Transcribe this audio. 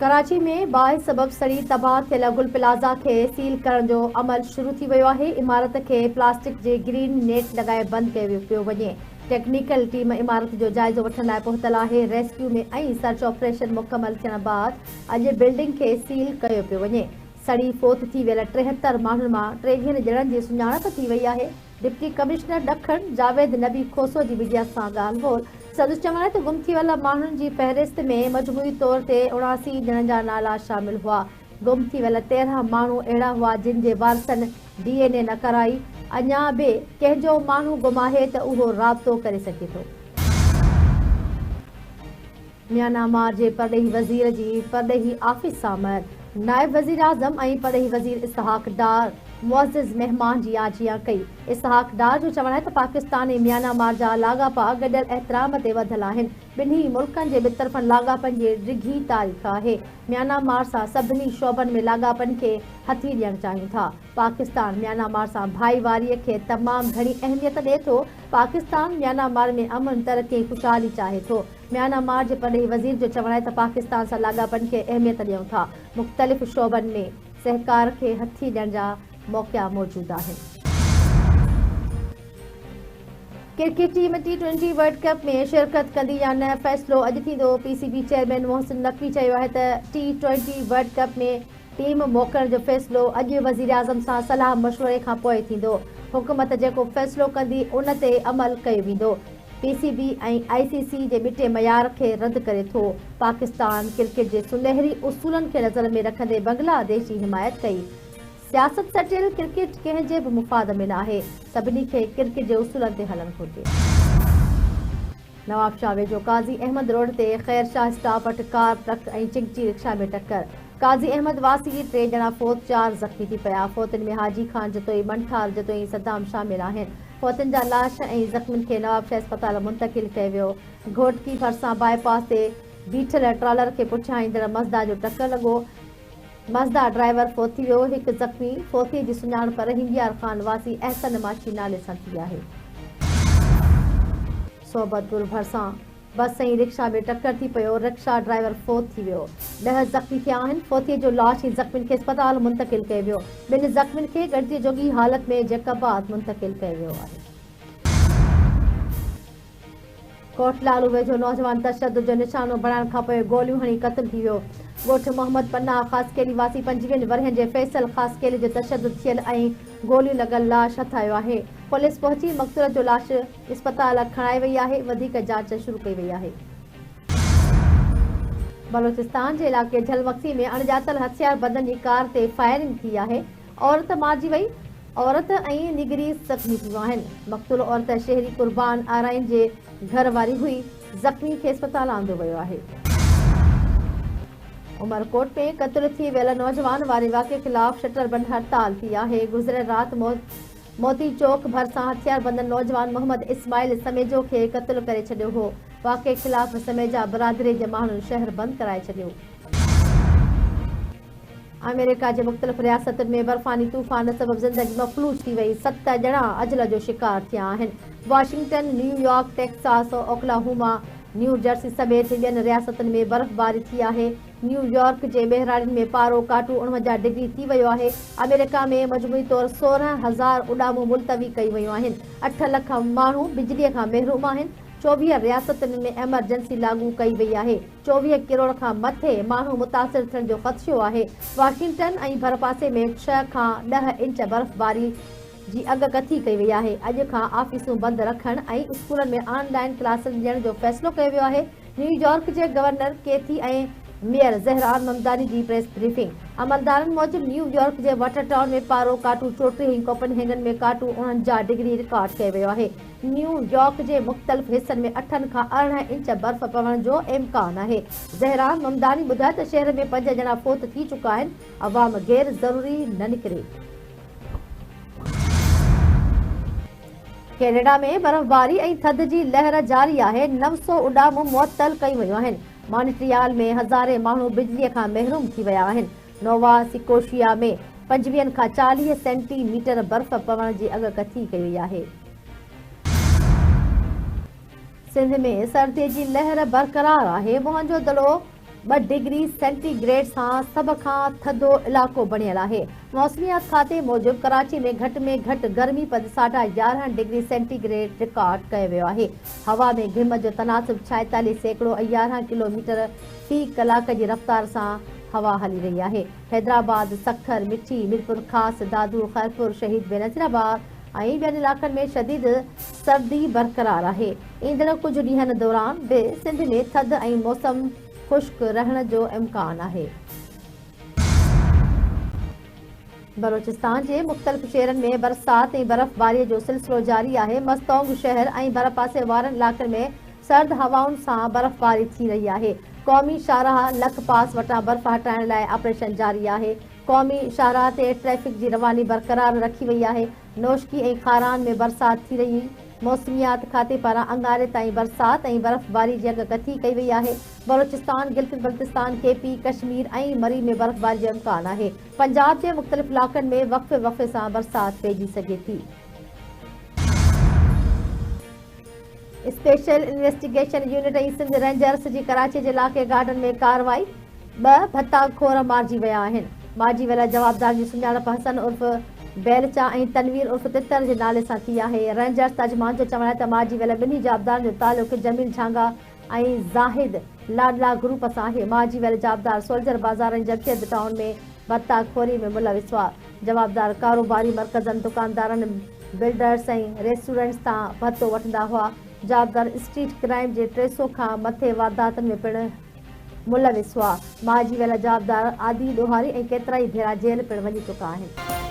ڪراچي ۾ باهه سبب سڙي تباهه ٿيل گل پلازا کي سيل ڪرڻ جو عمل شروع ٿي ويو آهي، عمارت کي پلاسٽڪ جي گرين نيٽ لڳائي بند ڪيو پيو وڃي، ٽيڪنيڪل ٽيم عمارت جو جائزو وٺڻ لاء پهتل آهي، ريسڪيو ۾ ۽ سرچ آپريشن مڪمل ٿيڻ بعد اڄ بلڊنگ کي سيل ڪيو پيو وڃي، سڙي فوت ٿي ويل 73 ماڻهن مان 23 ڄڻن جي سڃاڻپ ٿي وئي آهي. ڊپٽي ڪمشنر ڏکڻ جاويد نبي کوسو جي ميڊيا سان ڳالهه ٻولهه، سندس چوڻ آهي ته گم ٿي ويل ماڻهن جي فهرست ۾ مجموعي طور تي 79 ڄڻن جا نالا شامل هئا، گم ٿي ويل 13 ماڻهو اهڙا هئا جن جي وارثن ڊي اين اي نه ڪرائي، اڃا به ڪنهن جو ماڻهو گم آهي ته اهو رابطو ڪري سگهي ٿو. ميانمار جي پرڏيهي وزير جي پرڏيهي آفيس آمد، نائب وزيراعظم ۽ پرڏيهي وزير اسحاق ڊار معزز مهمان جي آجيان ڪئي. اسحاق ڊار جو چوڻ آهي ته پاڪستان ۽ ميانمار جا لاڳاپا گڏيل احترام تي ٻڌل آهن، ٻنهي ملڪن جي ٻطرفن لاڳاپن جي ڊگهي تاريخ آهي، ميانمار سان سڀني شعبن ۾ لاڳاپن کي هٿي ڏيڻ چاهيون ٿا. پاڪستان ميانمار سان ڀائيواري کي تمام گهڻي اهميت ڏئي ٿو، پاڪستان ميانمار ۾ امن، ترقي ۽ خوشحالي چاهي ٿو. ميانمار جي پرڏيهي وزير جو چوڻ آهي ته پاڪستان سان لاڳاپن کي اهميت ڏيون ٿا، مختلف شعبن ۾ سهڪار کي هٿي ڏيڻ جا موقعا موجود آهن. Cricket team T twenty world cup ۾ شرڪت ڪندي يا نه فيصلو اڄ ٿيندو، P C B chairman Mohsin Naqvi چيو آهي ته T twenty world cup ۾ team موڪلڻ جو فيصلو اڄ وزيراعظم سان صلاح مشوري کانپوء ٿيندو، حڪومت جيڪو فيصلو ڪندي ان تي عمل ڪيو ويندو، P C B ۽ I C C جي ٻٽي معيار کي رد ڪري ٿو، پاڪستان ڪرڪيٽ جي سنهري اصولن کي نظر ۾ رکندي بنگلاديش جي حمايت ڪئي، سياست سٽيل ڪرڪيٽ ڪنهن جي به مفاد ۾ ناهي، سڀني کي ڪرڪيٽ جي اصولن تي هلڻ گهرجي. نوابشاهه ويجهو قاضي احمد روڊ تي خير شاهه اسٽاپ وٽ ڪار، ٽرڪ ۽ چنگچي رڪشا ۾ ٽڪر، قاضي احمد واسي ٽي ڄڻا فوت، چار زخمي ٿي پيا، فوتين ۾ حاجي خان جتوئي، منٺار جتوئي ۽ صدام شامل آهن، فوتين جا لاش ۽ زخمين کي نوابشاهه اسپتال منتقل ڪيو ويو، گهوٽڪي ڀرسان باء پاس تي بيٺل ٽرالر کي پٺيان ايندڙ مزدا جو ٽڪر لڳو، مزدا ڊرائيور فوت ٿي ويو، هڪ زخمي فوتي جي سڃاڻپ رحيم يار خان واسي احسن ماڇي نالي سان ٿي آهي. صحبتپور ڀرسان بس ۽ رڪشا ۾ ٽڪر ٿي پيو، رڪشا ڊرائيور فوت ٿي ويو، ڏهه زخمي ٿيا آهن، فوتي جو لاش ۽ زخمين کي اسپتال منتقل ڪيو ويو، ٻن زخمين کي ڳڻتي جوڳي حالت ۾ جيڪب آباد منتقل ڪيو ويو آهي. ڪوٽ لالو ويجهو نوجوان تشدد جو نشانو بڻائڻ کانپوء گوليون هڻي قتل ٿي ويو. ڳوٺ محمد پناهه خاصخيلي واسي 25 ورهين جي فيصل خاصخيلي جو تشدد ٿيل ۽ گوليون لڳل لاش هٿ آيو آهي. پوليس پهچي مقتول جو لاش اسپتال کڻائي وئي آهي، وڌيڪ جاچ شروع ڪئي وئي آهي. بلوچستان جي علائقي جھل مگسي ۾ اڻڄاتل هٿياربندن جي ڪار تي فائرنگ ٿي آهي، عورت مارجي وئي، عورت ۽ نينگري زخمي ٿي ويون آهن، مقتول عورت شهري قربان آرائين جي گهر واري هئي، زخمي کي اسپتال آندو ويو آهي. عمرڪوٽ ۾ قتل ٿي ويل نوجوان واري واقعي خلاف شٽر بند هڙتال ٿي آهي، گذريل رات موتي چوڪ ڀرسان هٿياربندن نوجوان محمد اسماعيل سميجو کي قتل ڪري ڇڏيو هو، واقعي خلاف سميجا برادري جي ماڻهن شهر بند ڪرائي ڇڏيو. آمريڪا جي مختلف رياستن ۾ برفاني طوفان سبب زندگي مفلوج ٿي وئي، ست ڄڻا اجل جو شڪار ٿيا آهن. Washington, New York, Texas, Oklahoma, New Jersey سميت ٻين رياستن ۾ برفباري ٿي آهي. نيويارڪ جي ٻهراڙين ۾ پارو ڪاٽو 49 ڊگري ٿي ويو آهي. آمريڪا ۾ مجموعي طور 16 هزار اڏامون ملتوي ڪيون ويون آهن. اٺ لک ماڻهو بجلي کان محروم آهن. 24 رياستن ۾ ايمرجنسي لاڳو ڪئي وئي آهي. 24 ڪروڙ کان مٿي ماڻهو متاثر ٿيڻ جو خدشو آهي، واشنگٽن ۽ ڀرپاسي ۾ ڇهه کان ڏهه انچ برفباري جي اڳڪٿي ڪئي وئي آهي، اڄ کان آفيسون بند رکڻ ۽ اسڪولن ۾ آن لائن ڪلاسن ڏيڻ جو فيصلو ڪيو ويو آهي، نيويارڪ جي governor Kathy ۽ mayor Zohran Mamdani جي پريس بريفنگ. عملدارن موجب نيويارڪ جي واٽر ٽائون ۾ پارو ڪاٽو 34 ۽ ڪوپن هيگن ۾ ڪاٽو 49 ڊگري رڪارڊ ڪيو ويو آهي. نيو يارڪ جي مختلف حصن ۾ اٺن کان 18 انچ برف پوڻ جو امڪان آهي. زهران ممداني ٻڌايو ته شهر ۾ پنج ڄڻا فوت ٿي چڪا آهن، عوام غير ضروري نه نڪري. ڪينيڊا ۾ برفباري ۽ ٿڌ جي لهر جاري آهي، 900 اڏامون معطل ڪيون ويون آهن، مانٽريال ۾ هزارين ماڻهو بجلي کان محروم ٿي ويا آهن، نووا سڪوشيا ۾ 25 کان 40 سينٽي ميٽر برف پوڻ جي اڳڪٿي ڪئي وئي آهي. سنڌ ۾ سردي جي لهر برقرار آهي، موهن جو دڙو 2 ڊگري سينٽي گريڊ سان سڀ کان ٿڌو علائقو بڻيل آهي. موسميات کاتي موجب ڪراچي ۾ گهٽ ۾ گهٽ گرمي پد ساڍا 11 ڊگري سينٽي گريڊ رڪارڊ ڪيو ويو آهي. هوا ۾ گهم جو تناسب 46% ۽ 11 ڪلو ميٽر في ڪلاڪ جي رفتار سان هوا هلي رهي آهي. حيدرآباد، سکر، مٺي، ميرپورخاص، دادو، خيرپور، شهيد بينظير آباد ۽ ٻين علائقن ۾ شديد سردي برقرار آهي. ايندڙ ڪجهه ڏينهن دوران به سنڌ ۾ ٿڌ ۽ موسم خشڪ رهڻ جو امڪان آهي. بلوچستان جي مختلف شهرن ۾ برسات ۽ برفباري جو سلسلو جاري آهي. مستونگ شهر ۽ ڀرپاسي وارن علائقن ۾ سرد هوائن سان برفباري ٿي رهي آهي. قومي شاهراهه لک پاس وٽان برف هٽائڻ لاء آپريشن جاري آهي. قومي شاهراهه تي ٽريفڪ جي رواني برقرار رکي وئي آهي. نوشڪي ۽ خاران ۾ برسات ٿي رهي. موسميات کاتي پاران اڱاري تائين برسات ۽ برفباري جي اڳڪٿي ڪئي وئي آهي. بلوچستان، گلگت بلتستان، ڪي پي، ڪشمير ۽ مري ۾ برفباري جو امڪان آهي. پنجاب جي مختلف علائقن ۾ وقفي وقفي سان برسات پئجي سگهي ٿي. Special investigation unit ۽ Sindh Rangers جي ڪراچي جي علائقي گارڊن ۾ ڪارروائي، ٻه ڀتا خور مارجي ويا آهن. مارجي ويل جوابدارن جي سڃاڻپ حسن عرف بيلچا ۽ تنوير عرف تتر جي نالي سان ٿي آهي. رينجرز ترجمان جو چوڻ آهي ته مارجي ويل ٻنهي جوابدارن جو تعلق جميل جھانگا ۽ زاهد لاڏلا گروپ سان آهي. مارجي ويل جوابدار سولجر بازار ۽ جمشيد ٽائون ۾ ڀتا خوري ۾ ملوث هئا. جوابدار ڪاروباري مرڪزن، دڪاندارن، بلڊرز ۽ ريسٽورنٽس تان ڀتو وٺندا هئا. جوابدار اسٽريٽ ڪرائيم جي 300 کان مٿي وارداتن ۾ پڻ ملوث هئا. مارجي ويل جوابدار عادي ڏوهاري ۽ ڪيترائي ڀيرا جيل پڻ وڃي چڪا آهن.